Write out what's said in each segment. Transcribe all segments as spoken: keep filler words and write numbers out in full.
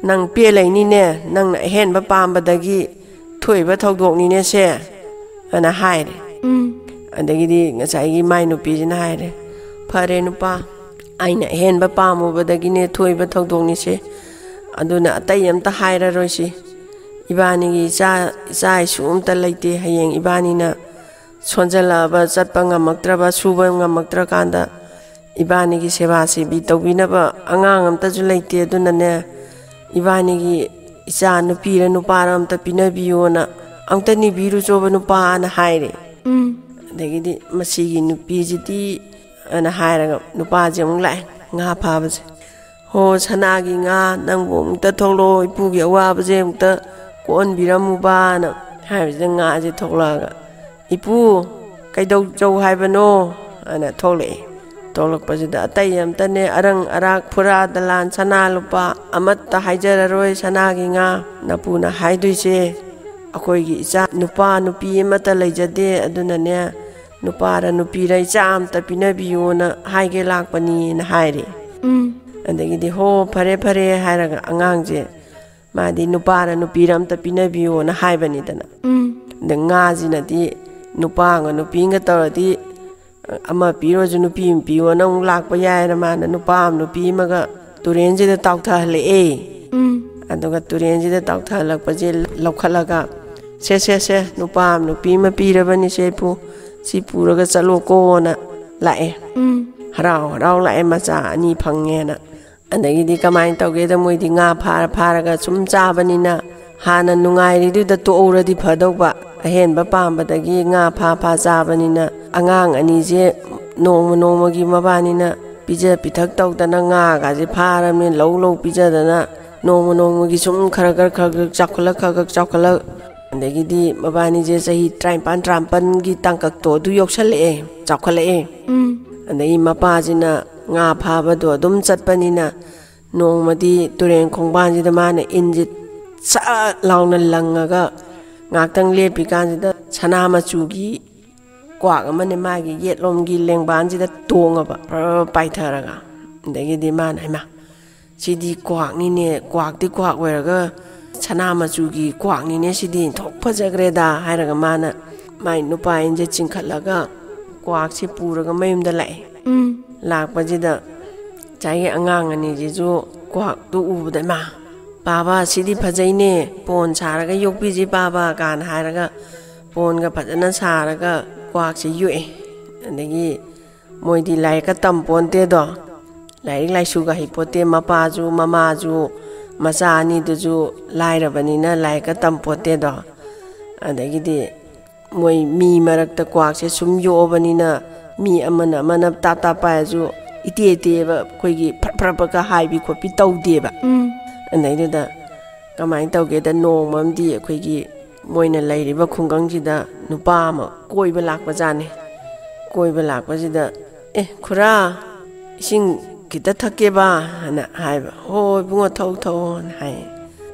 "ꯅꯪ ꯄꯦꯜꯂꯩꯅꯤꯅꯦ, ꯅꯪꯅ ꯑꯍꯦꯟꯕ ꯄꯥꯝꯕꯗꯒꯤ ꯊꯣꯛꯏꯕ ꯊꯧꯗꯣꯛꯅꯤꯅꯦ ꯁꯦ" ꯑꯅ ꯍꯥꯏꯔꯦ꯫ ꯎꯝ꯫ ꯑꯗꯒꯤꯗꯤ ꯉꯁꯥꯏꯒꯤ ꯃꯥꯏ ꯅꯨꯄꯤꯁꯤꯅ ꯍꯥꯏꯔꯦ, "ꯐꯔꯦ ꯅꯨꯄꯥ, ꯑꯩꯅ ꯑꯍꯦꯟꯕ ꯄꯥꯝꯃꯨꯕꯗꯒꯤꯅꯦ ꯊꯣꯛꯏꯕ ꯊꯧꯗꯣꯛꯅꯤꯁꯦ, ꯑꯗꯨꯅ ꯑꯇꯩ ꯑꯝꯇ ꯍꯥꯏꯔꯔꯣꯏꯁꯤ꯫ ꯏꯕꯥꯅꯤꯒꯤ ꯏꯆꯥ, ꯏꯆꯥ ꯏꯁꯨ ꯑꯝꯇ ꯂꯩꯇꯦ꯫ ꯍꯌꯦꯡ ꯏꯕꯥꯅꯤꯅ ꯁꯣꯟꯖꯜꯂꯛꯑꯕ, ꯆꯠꯄ ꯉꯝꯃꯛꯇ꯭ꯔꯕ, ꯁꯨꯕ ꯉꯝꯃꯛꯇ꯭ꯔꯀꯥꯟꯗ ꯏꯕꯥꯅꯤꯒꯤ ꯁꯦꯕꯥ ꯁꯦꯕꯤ ꯇꯧꯕꯤꯅꯕ ꯑꯉꯥꯡ ꯑꯝꯇꯁꯨ ꯂꯩꯇꯦ꯫ ꯑꯗꯨꯅꯅꯦ, ꯏꯕꯥꯅꯤꯒꯤ ꯏꯆꯥ ꯅꯨꯄꯤꯔ ꯅꯨꯄꯥꯔ ꯑꯝꯇ ꯄꯤꯅꯕꯤꯌꯣꯅ ꯑꯝꯇ ꯅꯤꯕꯤꯔꯨꯆꯣꯕ ꯅꯨꯄꯥꯅ" ꯍꯥꯏꯔꯦ꯫ ꯎꯝ꯫ ꯑꯗꯒꯤꯗꯤ "ꯃꯁꯤꯒꯤ ꯅꯨꯄꯤꯁꯤꯗꯤ" ꯑꯅ ꯍꯥꯏꯔꯒ ꯅꯨꯄꯥꯁꯦ ꯑꯃꯨꯛ ꯂꯥꯛꯑꯦ, ꯉꯥ ꯐꯥꯕꯁꯦ꯫ "ꯍꯣ, ꯁꯅꯥꯒꯤ ꯉꯥ, ꯅꯪꯕꯨ ꯑꯃꯨꯛꯇ ꯊꯣꯛꯂꯛꯑꯣ, ꯏꯄꯨꯒꯤ ꯑꯋꯥꯕꯁꯦ ꯑꯃꯨꯛꯇ ꯀꯣꯛꯍꯟꯕꯤꯔꯝꯃꯨꯕꯅ" ꯍꯥꯏꯕꯁꯤꯗ ꯉꯥꯁꯦ ꯊꯣꯛꯂꯛꯑꯒ, "ꯏꯄꯨ, ꯀꯩꯗꯧꯖꯧ ꯍꯥꯏꯕꯅꯣ?" ꯑꯅ ꯊꯣꯛꯂꯛꯑꯦ꯫ ꯊꯣꯛꯂꯛꯄꯁꯤꯗ, "ꯑꯇꯩ ꯑꯝꯇꯅꯦ, ꯑꯔꯪ ꯑꯔꯥꯛ, ꯐꯨꯔꯥ ꯗꯂꯥꯟ, ꯁꯅꯥ ꯂꯨꯄꯥ ꯑꯃꯠꯇ ꯍꯥꯏꯖꯔꯔꯣꯏ, ꯁꯅꯥꯒꯤ ꯉꯥ꯫ ꯅꯄꯨꯅ ꯍꯥꯏꯗꯣꯏꯁꯦ, ꯑꯩꯈꯣꯏꯒꯤ ꯏꯆꯥ ꯅꯨꯄꯥ ꯅꯨꯄꯤ ꯑꯃꯠꯇ ꯂꯩꯖꯗꯦ, ꯑꯗꯨꯅꯅꯦ, ꯅꯨꯄꯥꯔ ꯅꯨꯄꯤꯔ ꯏꯆꯥ ꯑꯝꯇ ꯄꯤꯅꯕꯤꯌꯣꯅ ꯍꯥꯏꯒꯦ ꯂꯥꯛꯄꯅꯤꯅ" ꯍꯥꯏꯔꯦ꯫ ꯎꯝ꯫ ꯑꯗꯒꯤꯗꯤ, "ꯍꯣ, ꯐꯔꯦ ꯐꯔꯦ" ꯍꯥꯏꯔꯒ ꯑꯉꯥꯡꯁꯦ, ꯃꯥꯗꯤ ꯅꯨꯄꯥꯔ ꯅꯨꯄꯤꯔ ꯑꯝꯇ ꯄꯤꯅꯕꯤꯌꯣꯅ ꯍꯥꯏꯕꯅꯤꯗꯅ꯫ ꯎꯝ꯫ ꯑꯗ ꯉꯥꯁꯤꯅꯗꯤ ꯅꯨꯄꯥ ꯑꯃꯒ ꯅꯨꯄꯤ ꯑꯃꯒ ꯇꯧꯔꯗꯤ, ꯑꯃ ꯄꯤꯔꯨꯔꯁꯨ ꯅꯨꯄꯤ ꯑꯃ ꯄꯤꯌꯣꯅ ꯑꯃꯨꯛ ꯂꯥꯛꯄ ꯌꯥꯏꯅ, ꯃꯥꯅ ꯅꯨꯄꯥ ꯑꯃ ꯅꯨꯄꯤ ꯑꯃꯒ ꯇꯨꯔꯦꯟꯁꯤꯗ ꯇꯥꯎꯊꯍꯜꯂꯛꯑꯦ꯫ ꯎꯝ꯫ ꯑꯗꯨꯒ ꯇꯨꯔꯦꯟꯁꯤꯗ ꯇꯥꯎꯊꯍꯜꯂꯛꯄꯁꯦ ꯂꯧꯈꯠꯂꯒ, "ꯁꯦ, ꯁꯦ, ꯁꯦ, ꯅꯨꯄꯥ ꯑꯃ ꯅꯨꯄꯤ ꯑꯃ ꯄꯤꯔꯕꯅꯤ, ꯁꯦ ꯄꯨ, ꯁꯤ ꯄꯨꯔꯒ ꯆꯠꯂꯣꯀꯣꯅ" ꯂꯥꯛꯑꯦ꯫ ꯎꯝ꯫ ꯍꯔꯥꯎ ꯍꯔꯥꯎ ꯂꯥꯛꯑꯦ, ꯃꯆꯥ ꯑꯅꯤ ꯐꯪꯉꯦꯅ꯫ ꯑꯗꯒꯤꯗꯤ ꯀꯃꯥꯏꯅ ꯇꯧꯒꯦꯗ, ꯃꯣꯏꯗꯤ ꯉꯥ ꯐꯥꯔ ꯐꯥꯔꯒ ꯁꯨꯝ ꯆꯥꯕꯅꯤꯅ, ꯍꯥꯟꯅ ꯅꯨꯡꯉꯥꯏꯔꯤꯗꯨꯗ ꯇꯣꯛꯍꯧꯔꯗꯤ ꯐꯗꯧꯕ, ꯑꯍꯦꯟꯕ ꯄꯥꯝꯕꯗꯒꯤ ꯉꯥ ꯐꯥ ꯐꯥ ꯆꯥꯕꯅꯤꯅ, ꯑꯉꯥꯡ ꯑꯅꯤꯁꯦ ꯅꯣꯡꯃ ꯅꯣꯡꯃꯒꯤ ꯃꯕꯥꯅꯤꯅ ꯄꯤꯖ ꯄꯤꯊꯛ ꯇꯧꯗꯅ, ꯉꯥꯒꯁꯦ ꯐꯥꯔꯕꯅꯤꯅ ꯂꯧ ꯂꯧ ꯄꯤꯖꯗꯅ, ꯅꯣꯡꯃ ꯅꯣꯡꯃꯒꯤ ꯁꯨꯝ ꯈꯔ ꯈꯔ ꯈꯔ ꯈꯔ ꯆꯥꯎꯈꯠꯂꯛ, ꯈꯔ ꯈꯔ ꯆꯥꯎꯈꯠꯂꯛ꯫ ꯑꯗꯒꯤꯗꯤ ꯃꯕꯥꯅꯤꯁꯦ ꯆꯍꯤ ꯇꯔꯥꯅꯤꯄꯥꯟ, ꯇꯔꯥꯃꯥꯄꯟꯒꯤ ꯇꯥꯡꯀꯛꯇꯣ ꯑꯗꯨ ꯌꯧꯁꯜꯂꯛꯑꯦ, ꯆꯥꯎꯈꯠꯂꯛꯑꯦ꯫ ꯎꯝ꯫ ꯑꯗꯒꯤ ꯃꯄꯥꯁꯤꯅ ꯉꯥ ꯐꯥꯕꯗꯣ ꯑꯗꯨꯝ ꯆꯠꯄꯅꯤꯅ, ꯅꯣꯡꯃꯗꯤ ꯇꯨꯔꯦꯟ ꯈꯣꯡꯕꯥꯟꯁꯤꯗ ꯃꯥꯅ ꯏꯟꯁꯦ ꯁꯠ ꯂꯥꯎꯅ ꯂꯪꯉꯒ ꯉꯥꯛꯇꯪ ꯂꯦꯞꯄꯤꯀꯥꯟꯁꯤꯗ, ꯁꯅꯥ ꯃꯆꯨꯒꯤ ꯀ꯭ꯋꯥꯛ ꯑꯃꯅꯦ ꯃꯥꯒꯤ ꯌꯦꯠꯂꯣꯝꯒꯤ ꯂꯦꯡꯕꯥꯟꯁꯤꯗ ꯇꯣꯡꯉꯕ, ꯄ꯭ꯔ ꯄꯥꯏꯊꯔꯒ꯫ ꯑꯗꯒꯤꯗꯤ ꯃꯥꯅ, "ꯍꯩꯃꯥ, "ꯁꯤꯗꯤ ꯀ꯭ꯋꯥꯛꯅꯤꯅꯦ, ꯀ꯭ꯋꯥꯛꯇꯤ ꯀ꯭ꯋꯥꯛ ꯑꯣꯏꯔꯒ ꯁꯅꯥ ꯃꯆꯨꯒꯤ ꯀ꯭ꯋꯥꯛꯅꯤꯅꯦ, ꯁꯤꯗꯤ ꯊꯣꯛ ꯐꯖꯈ꯭ꯔꯦꯗ" ꯍꯥꯏꯔꯒ ꯃꯥꯅ ꯃꯥꯏ ꯅꯨꯄꯥ ꯏꯟꯁꯦ ꯆꯤꯡꯈꯠꯂꯒ ꯀ꯭ꯋꯥꯛꯁꯤ ꯄꯨꯔꯒ ꯃꯌꯨꯝꯗ ꯂꯥꯛꯑꯦ꯫ ꯎꯝ꯫ ꯂꯥꯛꯄꯁꯤꯗ ꯉꯁꯥꯏꯒꯤ ꯑꯉꯥꯡ ꯑꯅꯤꯁꯤꯁꯨ ꯀ꯭ꯋꯥꯛꯇꯨ ꯎꯕꯗ, "ꯃꯥ, ꯄꯥꯕ, ꯁꯤꯗꯤ ꯐꯖꯩꯅꯦ, ꯄꯣꯟ ꯁꯥꯔꯒ ꯌꯣꯛꯄꯤꯁꯤ ꯄꯥꯕ" ꯀꯥꯏꯅ ꯍꯥꯏꯔꯒ ꯄꯣꯟꯒ ꯐꯖꯅ ꯁꯥꯔꯒ ꯀ꯭ꯋꯥꯛꯁꯦ ꯌꯣꯛꯑꯦ꯫ ꯑꯗꯒꯤ ꯃꯣꯏꯗꯤ ꯂꯥꯏꯔꯤꯛꯀ ꯇꯝ ꯄꯣꯟꯇꯦꯗꯣ, ꯂꯥꯏꯔꯤꯛ ꯂꯥꯏꯁꯨꯒ ꯍꯩꯄꯣꯠꯇꯦ꯫ ꯃꯄꯥꯁꯨ ꯃꯃꯥꯁꯨ ꯃꯆꯥ ꯑꯅꯤꯗꯨꯁꯨ ꯂꯥꯏꯔꯕꯅꯤꯅ ꯂꯥꯏꯔꯤꯛꯀ ꯇꯝ ꯄꯣꯟꯇꯦꯗꯣ꯫ ꯑꯗꯒꯤꯗꯤ ꯃꯣꯏ ꯃꯤ ꯃꯔꯛꯇ ꯀ꯭ꯋꯥꯛꯁꯦ ꯁꯨꯝ ꯌꯣꯛꯑꯕꯅꯤꯅ ꯃꯤ ꯑꯃꯅ ꯑꯃꯅ ꯇꯥꯞ ꯇꯥꯞ ꯄꯥꯏꯔꯁꯨ ꯏꯇꯦ ꯏꯇꯦꯕ ꯑꯩꯈꯣꯏꯒꯤ ꯐꯠ ꯐꯠ ꯐꯠꯀ ꯍꯥꯏꯕꯤ ꯈꯣꯠꯄꯤ ꯇꯧꯗꯦꯕ꯫ ꯎꯝ꯫ ꯑꯗꯩꯗꯨꯗ ꯀꯃꯥꯏꯅ ꯇꯧꯒꯦꯗ, ꯅꯣꯡꯃ ꯑꯃꯗꯤ ꯑꯩꯈꯣꯏꯒꯤ ꯃꯣꯏꯅ ꯂꯩꯔꯤꯕ ꯈꯨꯡꯒꯪꯁꯤꯗ ꯅꯨꯄꯥ ꯑꯃ ꯀꯣꯏꯕ ꯂꯥꯛꯄꯖꯥꯠꯅꯤ꯫ ꯀꯣꯏꯕ ꯂꯥꯛꯄꯁꯤꯗ, "ꯑꯦ ꯈꯨꯔꯥ, ꯏꯁꯤꯡ ꯈꯤꯇ ꯊꯛꯀꯦꯕ" ꯍꯥꯏꯅ ꯍꯥꯏꯕ꯫ "ꯍꯣꯏ ꯏꯕꯨꯡꯉꯣ, ꯊꯧ ꯊꯧꯑꯣꯅ" ꯍꯥꯏ꯫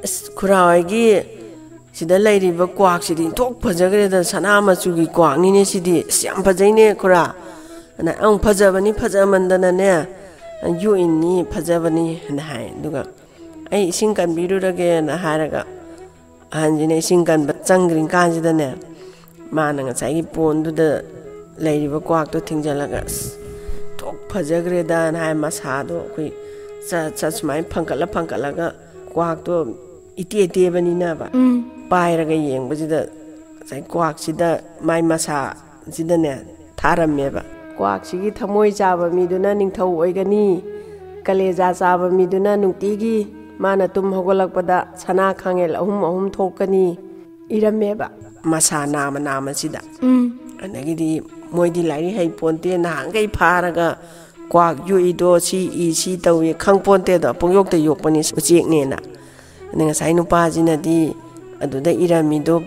"ꯑꯁ ꯈꯨꯔꯥ ꯍꯣꯏꯒꯤ ꯁꯤꯗ ꯂꯩꯔꯤꯕ ꯀ꯭ꯋꯥꯛꯁꯤꯗꯤ ꯊꯣꯛ ꯐꯖꯈ꯭ꯔꯦꯗ, ꯁꯅꯥ ꯃꯆꯨꯒꯤ ꯀ꯭ꯋꯥꯛꯅꯤꯅꯦ ꯁꯤꯗꯤ, ꯑꯁ ꯌꯥꯝ ꯐꯖꯩꯅꯦ ꯈꯨꯔꯥ" ꯍꯥꯏꯅ꯫ "ꯑꯪ ꯐꯖꯕꯅꯤ, ꯐꯖꯃꯟꯗꯅꯅꯦ ꯌꯣꯛꯏꯅꯤ, ꯐꯖꯕꯅꯤ" ꯍꯥꯏꯅ ꯍꯥꯏ꯫ ꯑꯗꯨꯒ "ꯑꯩ ꯏꯁꯤꯡ ꯀꯟꯕꯤꯔꯨꯔꯒꯦꯅ" ꯍꯥꯏꯔꯒ ꯑꯍꯟꯁꯤꯅ ꯏꯁꯤꯡ ꯀꯟꯕ ꯆꯪꯈ꯭ꯔꯤ ꯀꯥꯟꯁꯤꯗꯅꯦ, ꯃꯥꯅ ꯉꯁꯥꯏꯒꯤ ꯄꯣꯟꯗꯨꯗ ꯂꯩꯔꯤꯕ ꯀ꯭ꯋꯥꯛꯇꯣ ꯊꯤꯡꯖꯤꯜꯂꯒ, "ꯑꯁ ꯊꯣꯛ ꯐꯖꯈ꯭ꯔꯦꯗꯅ" ꯍꯥꯏ꯫ ꯃꯁꯥꯗꯣ ꯑꯩꯈꯣꯏ ꯆꯠ ꯆꯠ ꯁꯨꯃꯥꯏꯅ ꯐꯪꯀꯠꯂ ꯐꯪꯀꯠꯂꯒ ꯀ꯭ꯋꯥꯛꯇꯣ ꯏꯇꯦ ꯇꯦꯕꯅꯤꯅꯕ꯫ ꯎꯝ꯫ ꯄꯥꯏꯔꯒ ꯌꯦꯡꯕꯁꯤꯗ ꯉꯁꯥꯏ ꯀ꯭ꯋꯥꯛꯁꯤꯗ ꯃꯥꯏ ꯃꯁꯥꯁꯤꯗꯅꯦ ꯊꯥꯔꯝꯃꯦꯕ꯫ "ꯀ꯭ꯋꯥꯛꯁꯤꯒꯤ ꯊꯃꯣꯏ ꯆꯥꯕ ꯃꯤꯗꯨꯅ ꯅꯤꯡꯊꯧ ꯑꯣꯏꯒꯅꯤ, ꯀꯂꯦꯖꯥ ꯆꯥꯕ ꯃꯤꯗꯨꯅ ꯅꯨꯡꯇꯤꯒꯤ ꯃꯥꯅ ꯇꯨꯝ ꯍꯧꯒꯠꯂꯛꯄꯗ ꯁꯅꯥ ꯈꯥꯡꯉꯦꯜ ꯑꯍꯨꯝ ꯑꯍꯨꯝ ꯊꯣꯛꯀꯅꯤ" ꯏꯔꯝꯃꯦꯕ꯫ ꯃꯁꯥ ꯅꯥꯝꯃ ꯅꯥꯝꯃꯁꯤꯗ꯫ ꯎꯝ꯫ ꯑꯗꯒꯤꯗꯤ ꯃꯣꯏꯗꯤ ꯂꯥꯏꯔꯤꯛ ꯍꯩ ꯄꯣꯟꯇꯦ, ꯅꯍꯥꯟꯈꯩ ꯐꯥꯔꯒ ꯀ꯭ꯋꯥꯛ ꯌꯣꯛꯏꯗꯣ ꯁꯤ ꯏ ꯁꯤ ꯇꯧꯏ ꯈꯪ ꯄꯣꯟꯇꯦꯗꯣ, ꯄꯨꯡꯌꯣꯛꯇ ꯌꯣꯛꯄꯅꯤ ꯎꯆꯦꯛꯅꯦꯅ꯫ ꯑꯗ ꯉꯁꯥꯏ ꯅꯨꯄꯥꯁꯤꯅꯗꯤ ꯑꯗꯨꯗ ꯏꯔꯝꯃꯤꯗꯣ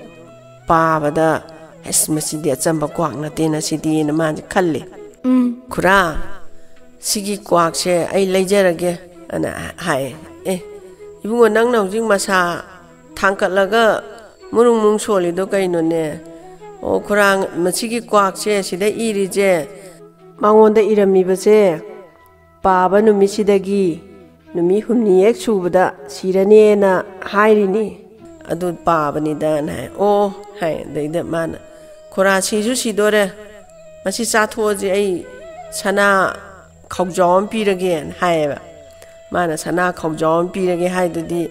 ꯄꯥꯕꯗ, "ꯑꯁ ꯃꯁꯤꯗꯤ ꯑꯆꯝꯕ ꯀ꯭ꯋꯥꯛ ꯅꯠꯇꯦꯅ ꯁꯤꯗꯤꯅ" ꯃꯥꯁꯦ ꯈꯜꯂꯦ꯫ ꯎꯝ꯫ "ꯈꯨꯔꯥ, ꯁꯤꯒꯤ ꯀ꯭ꯋꯥꯛꯁꯦ ꯑꯩ ꯂꯩꯖꯔꯒꯦ" ꯑꯅ ꯍꯥꯏ꯫ "ꯑꯦ ꯏꯕꯨꯡꯉꯣ, ꯅꯪꯅ ꯍꯧꯖꯤꯛ ꯃꯁꯥ ꯊꯥꯡꯀꯠꯂꯒ ꯃꯨꯔꯨꯡ ꯃꯨꯔꯨꯡ ꯁꯣꯜꯂꯤꯗꯣ ꯀꯩꯅꯣꯅꯦ?" "ꯑꯣ ꯈꯨꯔꯥ, ꯃꯁꯤꯒꯤ ꯀ꯭ꯋꯥꯛꯁꯦ ꯁꯤꯗ ꯏꯔꯤꯁꯦ ꯃꯉꯣꯟꯗ ꯏꯔꯝꯃꯤꯕꯁꯦ ꯄꯥꯕ ꯅꯨꯃꯤꯠꯁꯤꯗꯒꯤ ꯅꯨꯃꯤꯠ ꯍꯨꯝꯅꯤ ꯍꯦꯛ ꯁꯨꯕꯗ ꯁꯤꯔꯅꯦꯅ ꯍꯥꯏꯔꯤꯅꯤ꯫ ꯑꯗꯨ ꯄꯥꯕꯅꯤꯗꯅ ꯍꯥꯏ꯫ "ꯑꯣ," ꯍꯥꯏ꯫ ꯑꯗꯩꯗ ꯃꯥꯅ, "ꯈꯨꯔꯥ ꯁꯤꯁꯨ ꯁꯤꯗꯣꯔꯦ, ꯃꯁꯤ ꯆꯥꯊꯣꯛꯑꯁꯤ, ꯑꯩ ꯁꯅꯥ ꯈꯧꯖꯥꯎ ꯑꯃ ꯄꯤꯔꯒꯦꯅ" ꯍꯥꯏꯌꯦꯕ꯫ ꯃꯥꯅ ꯁꯅꯥ ꯈꯧꯖꯥꯎ ꯑꯃ ꯄꯤꯔꯒꯦ ꯍꯥꯏꯗꯨꯗꯤ,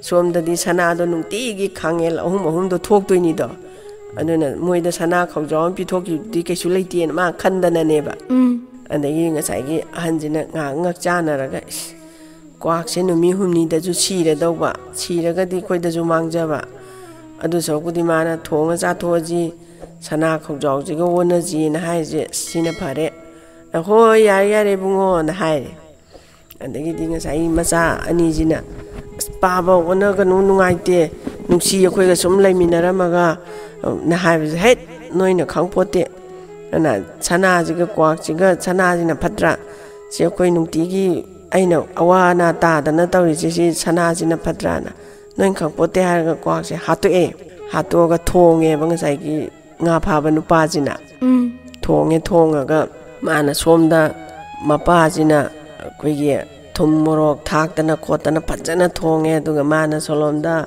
ꯁꯣꯝꯗꯗꯤ ꯁꯅꯥꯗꯣ ꯅꯨꯡꯇꯤꯒꯤ ꯈꯥꯡꯉꯦꯜ ꯑꯍꯨꯝ ꯑꯍꯨꯝꯗꯣ ꯊꯣꯛꯇꯣꯏꯅꯤꯗꯣ꯫ ꯑꯗꯨꯅ ꯃꯣꯏꯗ ꯁꯅꯥ ꯈꯧꯖꯥꯎ ꯑꯃ ꯄꯤꯊꯣꯛꯈꯤꯕꯗꯤ ꯀꯩꯁꯨ ꯂꯩꯇꯦꯅ ꯃꯥ ꯈꯟꯗꯅꯅꯦꯕ꯫ ꯎꯝ꯫ ꯑꯗꯒꯤ ꯉꯁꯥꯏꯒꯤ ꯑꯍꯟꯁꯤꯅ ꯉꯥꯏꯍꯥꯛ ꯉꯛ ꯆꯥꯟꯅꯔꯒ, "ꯏꯁ, ꯀ꯭ꯋꯥꯛꯁꯦ ꯅꯨꯃꯤꯠ ꯍꯨꯝꯅꯤꯗꯁꯨ ꯁꯤꯔꯗꯧꯕ, ꯁꯤꯔꯒꯗꯤ ꯑꯩꯈꯣꯏꯗꯁꯨ ꯃꯥꯡꯖꯕ꯫ ꯑꯗꯨ ꯁꯔꯨꯛꯄꯨꯗꯤ ꯃꯥꯅ ꯊꯣꯡꯉ ꯆꯥꯊꯣꯛꯑꯁꯤ, ꯁꯅꯥ ꯈꯧꯖꯥꯎꯁꯤꯒ ꯑꯣꯟꯅꯁꯤꯅ ꯍꯥꯏꯁꯦ, ꯁꯤꯅ ꯐꯔꯦ꯫ ꯍꯣꯏ, ꯌꯥꯔꯦ, ꯌꯥꯔꯦ, ꯏꯕꯨꯡꯉꯣꯅ ꯍꯥꯏꯔꯦ꯫ ꯑꯗꯒꯤꯗꯤ ꯉꯁꯥꯏ ꯃꯆꯥ ꯑꯅꯤꯁꯤꯅ, "ꯑꯁ, ꯄꯥꯕ ꯑꯣꯟꯅꯒꯅꯨ, ꯅꯨꯡꯉꯥꯏꯇꯦ, ꯅꯨꯡꯁꯤ ꯑꯩꯈꯣꯏꯒ ꯁꯨꯝ ꯂꯩꯃꯤꯟꯅꯔꯝꯃꯒ", ꯅ ꯍꯥꯏꯕꯁꯦ, "ꯍꯦꯠ, ꯅꯣꯏꯅ ꯈꯪꯄꯣꯠꯇꯦ꯫ ꯑꯗꯨꯅ ꯁꯅꯥꯁꯤꯒ ꯀ꯭ꯋꯥꯛꯁꯤꯒ, ꯁꯅꯥꯁꯤꯅ ꯐꯠꯇ꯭ꯔꯥ? ꯁꯤ ꯑꯩꯈꯣꯏ ꯅꯨꯡꯇꯤꯒꯤ ꯑꯩꯅ ꯑꯋꯥ ꯑꯅꯥ ꯇꯥꯗꯅ ꯇꯧꯔꯤꯁꯦ, ꯁꯤ ꯁꯅꯥꯁꯤꯅ ꯐꯠꯇ꯭ꯔꯥꯅ? ꯅꯣꯏꯅ ꯈꯪꯄꯣꯠꯇꯦ" ꯍꯥꯏꯔꯒ ꯀ꯭ꯋꯥꯛꯁꯦ ꯍꯥꯠꯇꯣꯛꯑꯦ꯫ ꯍꯥꯠꯇꯣꯛꯑꯒ ꯊꯣꯡꯉꯦꯕ ꯉꯁꯥꯏꯒꯤ ꯉꯥ ꯐꯥꯕ ꯅꯨꯄꯥꯁꯤꯅ꯫ ꯎꯝ꯫ ꯊꯣꯡꯉꯦ, ꯊꯣꯡꯉꯒ ꯃꯥꯅ ꯁꯣꯝꯗ, ꯃꯄꯥꯁꯤꯅ ꯑꯩꯈꯣꯏꯒꯤ ꯊꯨꯝ ꯃꯣꯔꯣꯛ ꯊꯥꯛꯇꯅ ꯈꯣꯠꯇꯅ ꯐꯖꯅ ꯊꯣꯡꯉꯦ꯫ ꯑꯗꯨꯒ ꯃꯥꯅ ꯁꯣꯂꯣꯝꯗ,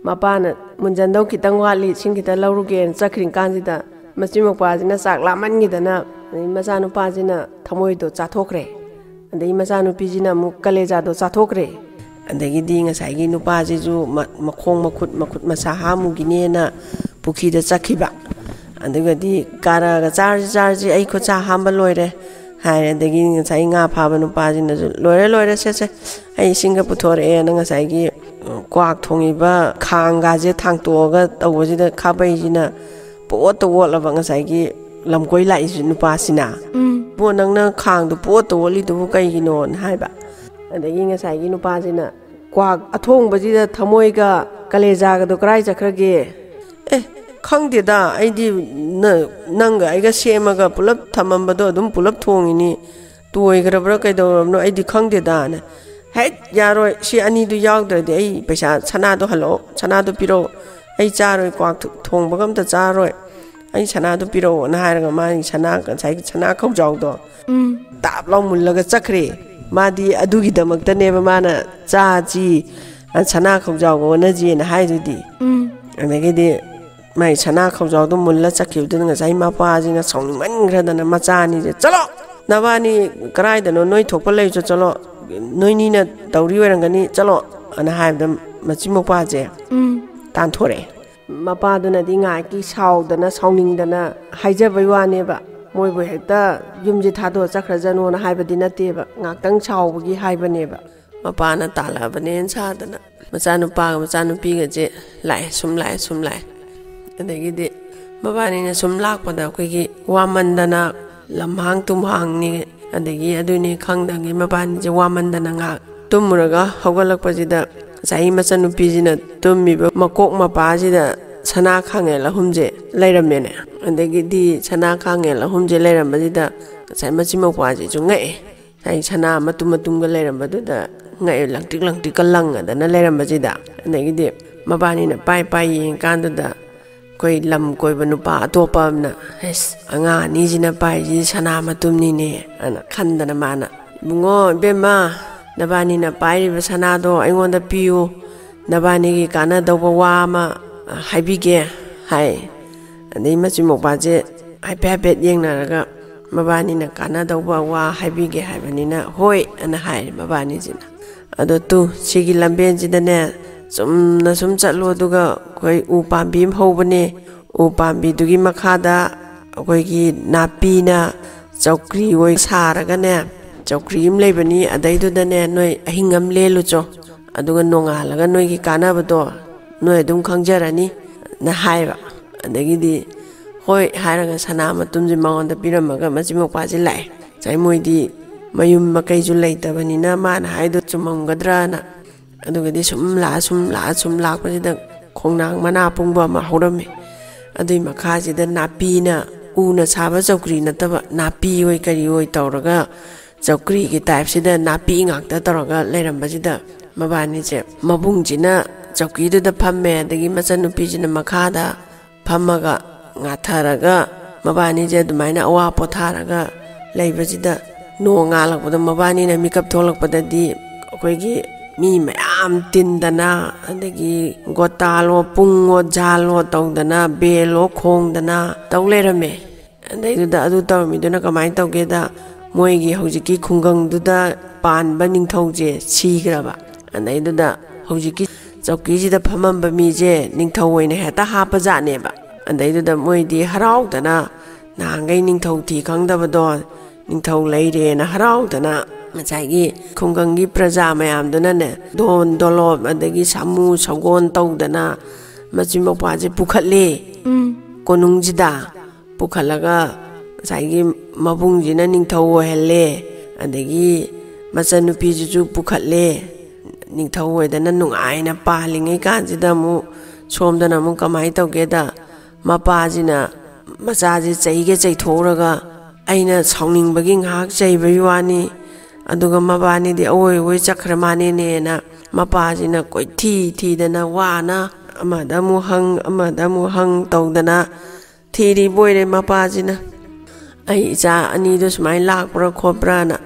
ꯃꯄꯥꯅ ꯃꯨꯟꯖꯟꯗꯧ ꯈꯤꯇꯪ ꯋꯥꯠꯂꯤ, ꯏꯁꯤꯡ ꯈꯤꯇꯪ ꯂꯧꯔꯨꯒꯦꯅ ꯆꯠꯈ꯭ꯔꯤ ꯀꯥꯟꯁꯤꯗ, ꯃꯆꯤꯟ ꯃꯧꯄꯥꯁꯤꯅ ꯆꯥꯛ ꯂꯥꯝꯃꯟꯈꯤꯗꯅ, ꯑꯗꯩ ꯃꯆꯥꯅꯨꯄꯥꯁꯤꯅ ꯊꯃꯣꯏꯗꯣ ꯆꯥꯊꯣꯛꯈ꯭ꯔꯦ꯫ ꯑꯗꯩ ꯃꯆꯥꯅꯨꯄꯤꯁꯤꯅ ꯑꯃꯨꯛ ꯀꯂꯦꯖꯥꯗꯣ ꯆꯥꯊꯣꯛꯈ꯭ꯔꯦ꯫ ꯑꯗꯒꯤꯗꯤ ꯉꯁꯥꯏꯒꯤ ꯅꯨꯄꯥꯁꯤꯁꯨ ꯃ-, ꯃꯈꯣꯡ ꯃꯈꯨꯠ, ꯃꯈꯨꯠ ꯃꯁꯥ ꯍꯥꯝꯃꯨꯈꯤꯅꯦꯅ ꯄꯨꯈ꯭ꯔꯤꯗ ꯆꯠꯈꯤꯕ꯫ ꯑꯗꯨꯒꯗꯤ ꯀꯥꯔꯛꯑꯒ, "ꯆꯥꯔꯁꯤ, ꯆꯥꯔꯁꯤ, ꯑꯩ ꯈꯨꯠ ꯁꯥ ꯍꯥꯝꯕ ꯂꯣꯏꯔꯦ" ꯍꯥꯏꯔꯦ꯫ ꯑꯗꯒꯤ ꯉꯁꯥꯏ ꯉꯥ ꯐꯥꯕ ꯅꯨꯄꯥꯁꯤꯅꯁꯨ, "ꯂꯣꯏꯔꯦ, ꯂꯣꯏꯔꯦ, ꯁꯦ, ꯁꯦ, ꯑꯩ ꯏꯁꯤꯡꯒ ꯄꯨꯊꯣꯔꯛꯑꯦꯅ" ꯉꯁꯥꯏꯒꯤ, ꯎꯝ, ꯀ꯭ꯋꯥꯛ ꯊꯣꯡꯉꯤꯕ ꯈꯥꯡꯒꯥꯁꯦ ꯊꯥꯡꯇꯣꯛꯑꯒ ꯇꯧꯕꯁꯤꯗ, ꯈꯥꯕꯩꯁꯤꯅ ꯄꯣꯠꯇ ꯑꯣꯠꯂꯕ ꯉꯁꯥꯏꯒꯤ ꯂꯝꯀꯣꯏ ꯂꯥꯛꯏꯁꯤ ꯅꯨꯄꯥꯁꯤꯅ꯫ ꯎꯝ꯫ "ꯏꯕꯣ, ꯅꯪꯅ ꯈꯥꯡꯗꯣ ꯄꯣꯠꯇ ꯑꯣꯠꯂꯤꯗꯨꯕꯨ ꯀꯩꯒꯤꯅꯣꯅ?" ꯍꯥꯏꯕ꯫ ꯑꯗꯒꯤ ꯉꯁꯥꯏꯒꯤ ꯅꯨꯄꯥꯁꯤꯅ, "ꯀ꯭ꯋꯥꯛ ꯑꯊꯣꯡꯕꯁꯤꯗ ꯊꯃꯣꯏꯒ ꯀꯂꯦꯖꯥꯒꯗꯣ ꯀꯔꯥꯏ ꯆꯠꯈ꯭ꯔꯒꯦ?" "ꯑꯦ, ꯈꯪꯗꯦꯗ, ꯑꯩꯗꯤ ꯅ-, ꯅꯪꯒ ꯑꯩꯒ ꯁꯦꯝꯃꯒ ꯄꯨꯂꯞ ꯊꯝꯃꯝꯕꯗꯣ ꯑꯗꯨꯝ ꯄꯨꯂꯞ ꯊꯣꯡꯉꯤꯅꯤ꯫ ꯇꯣꯏꯈ꯭ꯔꯕ꯭ꯔꯥ ꯀꯩꯗꯧꯔꯕꯅꯣ ꯑꯩꯗꯤ ꯈꯪꯗꯦꯗꯅ"꯫ "ꯍꯦꯠ, ꯌꯥꯔꯣꯏ, ꯁꯤ ꯑꯅꯤꯗꯨ ꯌꯥꯎꯗ꯭ꯔꯗꯤ ꯑꯩ ꯄꯩꯁꯥ, ꯁꯅꯥꯗꯣ ꯍꯜꯂꯛꯑꯣ, ꯁꯅꯥꯗꯣ ꯄꯤꯔꯛꯑꯣ, ꯑꯩ ꯆꯥꯔꯣꯏ, ꯀ꯭ꯋꯥꯛ ꯊꯣ-, ꯊꯣꯡꯕꯒ ꯑꯝꯇ ꯆꯥꯔꯣꯏ, ꯑꯩ ꯁꯅꯥꯗꯣ ꯄꯤꯔꯛꯑꯣꯅ" ꯍꯥꯏꯔꯒ ꯃꯥꯒꯤ ꯁꯅꯥ, ꯉꯁꯥꯏꯒꯤ ꯁꯅꯥ ꯈꯧꯖꯥꯎꯗꯣ, ꯎꯝ꯫ ꯇꯥꯞ ꯂꯥꯎ ꯃꯨꯜꯂꯒ ꯆꯠꯈ꯭ꯔꯦ꯫ ꯃꯥꯗꯤ ꯑꯗꯨꯒꯤꯗꯃꯛꯇꯅꯦꯕ ꯃꯥꯅ ꯆꯥꯁꯤ, ꯁꯅꯥ ꯈꯧꯖꯥꯎꯒ ꯑꯣꯟꯅꯁꯤꯅ ꯍꯥꯏꯗꯨꯗꯤ꯫ ꯑꯗꯒꯤꯗꯤ ꯃꯥꯏ ꯁꯅꯥ ꯈꯧꯖꯥꯎꯗꯣ ꯃꯨꯜꯂ ꯆꯠꯈꯤꯕꯗꯨꯅ ꯉꯁꯥꯏ ꯃꯄꯥꯁꯤꯅ ꯁꯥꯎꯅꯤꯡꯃꯟꯈ꯭ꯔꯗꯅ ꯃꯆꯥ ꯑꯅꯤꯁꯦ, "ꯆꯠꯂꯣ! ꯅꯕꯥꯅꯤ ꯀꯗꯥꯏꯗꯅꯣ ꯅꯣꯏ ꯊꯣꯛꯄ ꯂꯩꯔꯨꯆꯣ, ꯆꯠꯂꯣ! ꯅꯣꯏꯅꯤꯅ ꯇꯧꯔꯤ ꯑꯣꯏꯔꯝꯒꯅꯤ, ꯆꯠꯂꯣ!" ꯑꯅ ꯍꯥꯏꯕꯗ ꯃꯆꯤꯟ ꯃꯧꯄ꯭ꯋꯥꯁꯦ ꯇꯥꯟꯊꯣꯔꯛꯑꯦ꯫ ꯃꯄꯥꯗꯨꯅꯗꯤ ꯉꯥꯏꯍꯥꯛꯀꯤ ꯁꯥꯎꯗꯅ ꯁꯥꯎꯅꯤꯡꯗꯅ ꯍꯥꯏꯖꯕꯩ ꯋꯥꯅꯦꯕ꯫ ꯃꯣꯏꯕꯨ ꯍꯦꯛꯇ ꯌꯨꯝꯁꯦ ꯊꯥꯗꯣꯛꯑ ꯆꯠꯈ꯭ꯔꯖꯅꯣꯅ ꯍꯥꯏꯕꯗꯤ ꯅꯠꯇꯦꯕ꯫ ꯉꯥꯏꯍꯥꯛꯇꯪ ꯁꯥꯎꯕꯒꯤ ꯍꯥꯏꯕꯅꯦꯕ꯫ ꯃꯄꯥꯅ ꯇꯥꯜꯂꯛꯑꯕꯅꯦꯅ ꯁꯥꯗꯅ ꯃꯆꯥꯅꯨꯄꯥꯒ ꯃꯆꯥꯅꯨꯄꯤꯒꯁꯦ ꯂꯥꯛꯑꯦ, ꯁꯨꯝ ꯂꯥꯛꯑꯦ, ꯁꯨꯝ ꯂꯥꯛꯑꯦ꯫ ꯑꯗꯒꯤꯗꯤ ꯃꯕꯥꯅꯤꯅ ꯁꯨꯝ ꯂꯥꯛꯄꯗ ꯑꯩꯈꯣꯏꯒꯤ ꯋꯥꯃꯟꯗꯅ ꯂꯝꯍꯥꯡ ꯇꯨꯝꯍꯥꯡꯅꯤ, ꯑꯗꯒꯤ ꯑꯗꯨꯅꯤ ꯈꯪꯗꯉꯩ ꯃꯕꯥꯅꯤꯁꯦ ꯋꯥꯃꯟꯗꯅ ꯉꯥꯏꯍꯥꯛ ꯇꯨꯝꯃꯨꯔꯒ ꯍꯧꯒꯠꯂꯛꯄꯁꯤꯗ ꯉꯁꯥꯏꯒꯤ ꯃꯆꯟꯅꯨꯄꯤꯁꯤꯅ ꯇꯨꯝꯃꯤꯕ ꯃꯀꯣꯛ ꯃꯄꯥꯁꯤꯗ ꯁꯅꯥ ꯈꯥꯡꯉꯦꯜ ꯑꯍꯨꯝꯁꯦ ꯂꯩꯔꯝꯃꯦꯅꯦ꯫ ꯑꯗꯒꯤꯗꯤ ꯁꯅꯥ ꯈꯥꯡꯉꯦꯜ ꯑꯍꯨꯝꯁꯦ ꯂꯩꯔꯝꯕꯁꯤꯗ ꯉꯁꯥꯏ ꯃꯆꯤꯟ ꯃꯧꯄ꯭ꯋꯥꯁꯤꯁꯨ ꯉꯛꯑꯦ꯫ ꯉꯁꯥꯏ ꯁꯅꯥ ꯃꯇꯨꯝ ꯃꯇꯨꯝꯒ ꯂꯩꯔꯝꯕꯗꯨꯗ ꯉꯛꯑꯦ, ꯂꯪꯇ꯭ꯔꯤꯛ ꯂꯪꯇ꯭ꯔꯤꯛꯀ ꯂꯪꯉꯗꯅ ꯂꯩꯔꯝꯕꯁꯤꯗ꯫ ꯑꯗꯒꯤꯗꯤ ꯃꯕꯥꯅꯤꯅ ꯄꯥꯏ ꯄꯥꯏ ꯌꯦꯡꯀꯥꯟꯗꯨꯗ ꯑꯩꯈꯣꯏ ꯂꯝ ꯀꯣꯏꯕ ꯅꯨꯄꯥ ꯑꯇꯣꯞꯄ ꯑꯃꯅ, "ꯑꯁ, ꯑꯉꯥꯡ ꯑꯅꯤꯁꯤꯅ ꯄꯥꯏꯔꯤꯁꯤ ꯁꯅꯥ ꯃꯇꯨꯝꯅꯤꯅꯦ" ꯑꯅ ꯈꯟꯗꯅ ꯃꯥꯅ, "ꯏꯕꯨꯡꯉꯣ, ꯏꯕꯦꯝꯃ, ꯅꯕꯥꯅꯤꯅ ꯄꯥꯏꯔꯤꯕ ꯁꯅꯥꯗꯣ ꯑꯩꯉꯣꯟꯗ ꯄꯤꯌꯨ, ꯅꯕꯥꯅꯤꯒꯤ ꯀꯥꯟꯅꯗꯧꯕ ꯋꯥ ꯑꯃ ꯍꯥꯏꯕꯤꯒꯦ" ꯍꯥꯏ꯫ ꯑꯗꯩ ꯃꯆꯤꯟ ꯃꯧꯄ꯭ꯋꯥꯁꯦ ꯍꯥꯏꯐꯦꯠ ꯍꯥꯏꯐꯦꯠ ꯌꯦꯡꯅꯔꯒ, ꯃꯕꯥꯅꯤꯅ ꯀꯥꯟꯅꯗꯧꯕ ꯋꯥ ꯍꯥꯏꯕꯤꯒꯦ ꯍꯥꯏꯕꯅꯤꯅ "ꯍꯣꯏ" ꯑꯅ ꯍꯥꯏꯔꯦ ꯃꯕꯥꯅꯤꯁꯤꯅ꯫ "ꯑꯗꯣ ꯇꯨ, ꯁꯤꯒꯤ ꯂꯝꯕꯦꯟꯁꯤꯗꯅꯦ ꯆꯨꯝꯅ ꯁꯨꯝ ꯆꯠꯂꯣ, ꯑꯗꯨꯒ ꯑꯩꯈꯣꯏ ꯎ ꯄꯥꯝꯕꯤ ꯑꯃ ꯍꯧꯕꯅꯦ, ꯎ ꯄꯥꯝꯕꯤꯗꯨꯒꯤ ꯃꯈꯥꯗ ꯑꯩꯈꯣꯏꯒꯤ ꯅꯥꯄꯤꯅ ꯆꯧꯀ꯭ꯔꯤ ꯑꯣꯏ ꯁꯥꯔꯒꯅꯦ, ꯆꯧꯀ꯭ꯔꯤ ꯑꯃ ꯂꯩꯕꯅꯤ, ꯑꯗꯩꯗꯨꯗꯅꯦ ꯅꯣꯏ ꯑꯍꯤꯡ ꯑꯃ ꯂꯦꯜꯂꯨꯆꯣ, ꯑꯗꯨꯒ ꯅꯣꯡꯉꯥꯜꯂꯒ ꯅꯣꯏꯒꯤ ꯀꯥꯟꯅꯕꯗꯣ ꯅꯣꯏ ꯑꯗꯨꯝ ꯈꯪꯖꯔꯅꯤ" ꯅ ꯍꯥꯏꯕ꯫ ꯑꯗꯒꯤꯗꯤ ꯍꯣꯏ ꯍꯥꯏꯔꯒ ꯁꯅꯥ ꯃꯇꯨꯝꯁꯦ ꯃꯉꯣꯟꯗ ꯄꯤꯔꯝꯃꯒ ꯃꯆꯤꯟ ꯃꯧꯄ꯭ꯋꯥꯁꯦ ꯂꯥꯛꯑꯦ꯫ ꯉꯁꯥꯏ ꯃꯣꯏꯗꯤ ꯃꯌꯨꯝ ꯃꯀꯩꯁꯨ ꯂꯩꯇꯕꯅꯤꯅ ꯃꯥꯅ ꯍꯥꯏꯗꯣ ꯆꯨꯝꯃꯝꯒꯗ꯭ꯔꯅ꯫ ꯑꯗꯨꯒꯗꯤ ꯁꯨꯝ ꯂꯥꯛꯑ, ꯁꯨꯝ ꯂꯥꯛꯑ, ꯁꯨꯝ ꯂꯥꯛꯄꯁꯤꯗ ꯈꯣꯡꯅꯥꯡ ꯃꯅꯥ ꯄꯨꯡꯕ ꯑꯃ ꯍꯧꯔꯝꯃꯦ꯫ ꯑꯗꯨꯏ ꯃꯈꯥꯁꯤꯗ ꯅꯥꯄꯤꯅ, ꯎꯅ ꯁꯥꯕ ꯆꯧꯀ꯭ꯔꯤ ꯅꯠꯇꯕ, ꯅꯥꯄꯤ ꯑꯣꯏ ꯀꯔꯤ ꯑꯣꯏ ꯇꯧꯔꯒ ꯆꯧꯀ꯭ꯔꯤꯒꯤ ꯇꯥꯏꯞꯁꯤꯗ ꯅꯥꯄꯤ ꯉꯥꯛꯇ ꯇꯧꯔꯒ ꯂꯩꯔꯝꯕꯁꯤꯗ ꯃꯕꯥꯅꯤꯁꯦ ꯃꯕꯨꯡꯁꯤꯅ ꯆꯧꯀ꯭ꯔꯤꯗꯨꯗ ꯐꯝꯃꯦ, ꯑꯗꯒꯤ ꯃꯆꯟꯅꯨꯄꯤꯁꯤꯅ ꯃꯈꯥꯗ ꯐꯝꯃꯒ ꯉꯥꯊꯔꯒ ꯃꯕꯥꯅꯤꯁꯦ ꯑꯗꯨꯃꯥꯏꯅ ꯑꯋꯥ ꯄꯣꯊꯥꯔꯒ ꯂꯩꯕꯁꯤꯗ ꯅꯣꯡꯉꯥꯜꯂꯛꯄꯗ ꯃꯕꯥꯅꯤꯅ ꯃꯤꯀꯞ ꯊꯣꯛꯂꯛꯄꯗꯗꯤ ꯑꯩꯈꯣꯏꯒꯤ ꯃꯤ ꯃꯌꯥꯝ ꯇꯤꯟꯗꯅ, ꯑꯗꯒꯤ ꯒꯣꯇꯥꯂꯣ, ꯄꯨꯡꯉꯣ, ꯖꯥꯜꯂꯣ ꯇꯧꯗꯅ, ꯕꯦꯜꯂꯣ ꯈꯣꯡꯗꯅ ꯇꯧ ꯂꯩꯔꯝꯃꯦ꯫ ꯑꯗꯩꯗꯨꯗ ꯑꯗꯨ ꯇꯧꯔꯝꯃꯤꯗꯨꯅ ꯀꯃꯥꯏꯅ ꯇꯧꯒꯦꯗ, ꯃꯣꯏꯒꯤ ꯍꯧꯖꯤꯛꯀꯤ ꯈꯨꯡꯒꯪꯗꯨꯗ ꯄꯥꯟꯕ ꯅꯤꯡꯊꯧꯁꯦ ꯁꯤꯈ꯭ꯔꯕ꯫ ꯑꯗꯩꯗꯨꯗ ꯍꯧꯖꯤꯛꯀꯤ ꯆꯧꯀꯤꯁꯤꯗ ꯐꯝꯃꯝꯕ ꯃꯤꯁꯦ ꯅꯤꯡꯊꯧ ꯑꯣꯏꯅ ꯍꯦꯛꯇ ꯍꯥꯞꯄꯖꯥꯠꯅꯦꯕ꯫ ꯑꯗꯩꯗꯨꯗ ꯃꯣꯏꯗꯤ ꯍꯔꯥꯎꯗꯅ, ꯅꯍꯥꯟꯈꯩ ꯅꯤꯡꯊꯧ ꯊꯤ ꯈꯪꯗꯕꯗꯣ ꯅꯤꯡꯊꯧ ꯂꯩꯔꯦꯅ ꯍꯔꯥꯎꯗꯅ, ꯉꯁꯥꯏꯒꯤ ꯈꯨꯡꯒꯪꯒꯤ ꯄ꯭ꯔꯖꯥ ꯃꯌꯥꯝꯗꯨꯅꯅꯦ, ꯗꯣꯟ ꯗꯣꯂꯣꯞ ꯑꯗꯒꯤ ꯁꯥꯃꯨ ꯁꯒꯣꯜ ꯇꯧꯗꯅ ꯃꯆꯤꯟ ꯃꯧꯄ꯭ꯋꯥꯁꯦ ꯄꯨꯈꯠꯂꯦ꯫ ꯎꯝ꯫ ꯀꯣꯅꯨꯡꯁꯤꯗ ꯄꯨꯈꯠꯂꯒ ꯉꯁꯥꯏꯒꯤ ꯃꯕꯨꯡꯁꯤꯅ ꯅꯤꯡꯊꯧ ꯑꯣꯏꯍꯜꯂꯦ, ꯑꯗꯒꯤ ꯃꯆꯟꯅꯨꯄꯤꯁꯤꯁꯨ ꯄꯨꯈꯠꯂꯦ꯫ ꯅꯤꯡꯊꯧ ꯑꯣꯏꯗꯅ ꯅꯨꯡꯉꯥꯏꯅ ꯄꯥꯜꯂꯤꯉꯩ ꯀꯥꯟꯁꯤꯗ ꯑꯃꯨꯛ ꯁꯣꯝꯗꯅ ꯑꯃꯨꯛ ꯀꯃꯥꯏꯅ ꯇꯧꯒꯦꯗ, ꯃꯄꯥꯁꯤꯅ ꯃꯆꯥꯁꯤ ꯆꯩꯒ ꯆꯩꯊꯣꯛꯎꯔꯒ, ꯑꯩꯅ ꯁꯥꯎꯅꯤꯡꯕꯒꯤ ꯉꯥꯏꯍꯥꯛ ꯆꯩꯕꯒꯤ ꯋꯥꯅꯤ, ꯑꯗꯨꯒ ꯃꯕꯥꯅꯤꯗꯤ ꯑꯋꯣꯏ ꯑꯋꯣꯏ ꯆꯠꯈ꯭ꯔ ꯃꯥꯅꯦꯅꯦꯅ ꯃꯄꯥꯁꯤꯅ ꯀꯣꯏꯊꯤ ꯊꯤꯗꯅ ꯋꯥꯅ ꯑꯃꯗ ꯑꯃꯨꯛ ꯍꯪ, ꯑꯃꯗ ꯑꯃꯨꯛ ꯍꯪ ꯇꯧꯗꯅ ꯊꯤꯔꯤꯕ ꯑꯣꯏꯔꯦ ꯃꯄꯥꯁꯤꯅ꯫ ꯑꯩ ꯏꯆꯥ ꯑꯅꯤꯗꯣ ꯁꯨꯃꯥꯏꯅ ꯂꯥꯛꯄ꯭ꯔꯥ ꯈꯣꯠꯄ꯭ꯔꯥꯅ,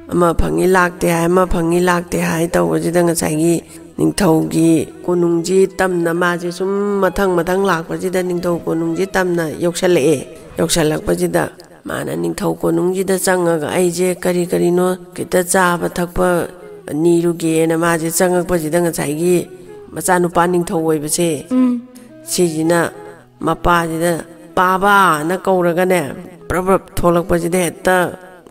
ꯑꯃ ꯐꯪꯉꯤ ꯂꯥꯛꯇꯦ ꯍꯥꯏ, ꯑꯃ ꯐꯪꯉꯤ ꯂꯥꯛꯇꯦ ꯍꯥꯏ ꯇꯧꯕꯁꯤꯗ ꯉꯁꯥꯏꯒꯤ ꯅꯤꯡꯊꯧꯒꯤ ꯀꯣꯅꯨꯡꯁꯤ ꯇꯝꯅ ꯃꯥꯁꯦ ꯁꯨꯝ ꯃꯊꯪ ꯃꯊꯪ ꯂꯥꯛꯄꯁꯤꯗ ꯅꯤꯡꯊꯧ ꯀꯣꯅꯨꯡꯁꯤ ꯇꯝꯅ ꯌꯧꯁꯜꯂꯛꯑꯦ꯫ ꯌꯧꯁꯜꯂꯛꯄꯁꯤꯗ ꯃꯥꯅ ꯅꯤꯡꯊꯧ ꯀꯣꯅꯨꯡꯁꯤꯗ ꯆꯪꯉꯒ ꯑꯩꯁꯦ ꯀꯔꯤ ꯀꯔꯤꯅꯣ ꯈꯤꯇ ꯆꯥꯕ ꯊꯛꯄ ꯅꯤꯔꯨꯒꯦꯅ ꯃꯥꯁꯦ ꯆꯪꯉꯛꯄꯁꯤꯗ ꯉꯁꯥꯏꯒꯤ ꯃꯆꯥꯅꯨꯄꯥ ꯅꯤꯡꯊꯧ ꯑꯣꯏꯕꯁꯦ, ꯎꯝ꯫ ꯁꯤꯁꯤꯅ ꯃꯄꯥꯁꯤꯗ "ꯄꯥꯕꯥꯅ" ꯀꯧꯔꯒꯅꯦ, ꯄ꯭ꯔꯞ ꯄ꯭ꯔꯞ ꯊꯣꯛꯂꯛꯄꯁꯤꯗ ꯍꯦꯛꯇ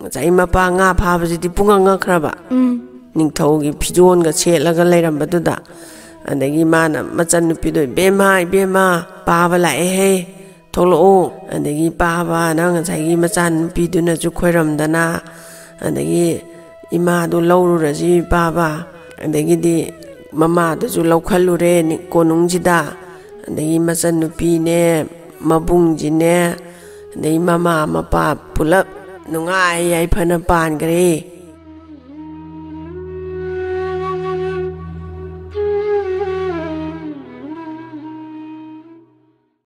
ꯉꯁꯥꯏ ꯃꯄꯥ ꯉꯥ ꯐꯥꯕꯁꯤꯗꯤ ꯄꯨꯡꯉꯛ ꯉꯛꯈ꯭ꯔꯕ꯫ ꯎꯝ꯫ ꯅꯤꯡꯊꯧꯒꯤ ꯐꯤꯖꯣꯜꯒ ꯁꯦꯠꯂꯒ ꯂꯩꯔꯝꯕꯗꯨꯗ, ꯑꯗꯒꯤ ꯃꯥꯅ ꯃꯆꯟꯅꯨꯄꯤꯗꯣ, "ꯏꯕꯦꯝꯃ, ꯏꯕꯦꯝꯃ, ꯄꯥꯕ ꯂꯥꯛꯑꯦꯍꯦ, ꯊꯣꯛꯂꯛꯑꯣ"꯫ ꯑꯗꯒꯤ ꯄꯥꯕꯅ ꯉꯁꯥꯏꯒꯤ ꯃꯆꯥꯅꯨꯄꯤꯗꯨꯅꯁꯨ ꯈꯣꯏꯔꯝꯗꯅ, ꯑꯗꯒꯤ "ꯏꯃꯥꯗꯣ ꯂꯧꯔꯨꯔꯁꯤ ꯄꯥꯕ", ꯑꯗꯒꯤꯗꯤ ꯃꯃꯥꯗꯨꯁꯨ ꯂꯧꯈꯠꯂꯨꯔꯦ ꯅꯤ-, ꯀꯣꯅꯨꯡꯁꯤꯗ꯫ ꯑꯗꯒꯤ ꯃꯆꯟꯅꯨꯄꯤꯅꯦ, ꯃꯕꯨꯡꯁꯤꯅꯦ, ꯑꯗꯩ ꯃꯃꯥ ꯃꯄꯥ ꯄꯨꯂꯞ ꯅꯨꯡꯉꯥꯏ ꯌꯥꯏꯐꯅ ꯄꯥꯟꯈ꯭ꯔꯦ꯫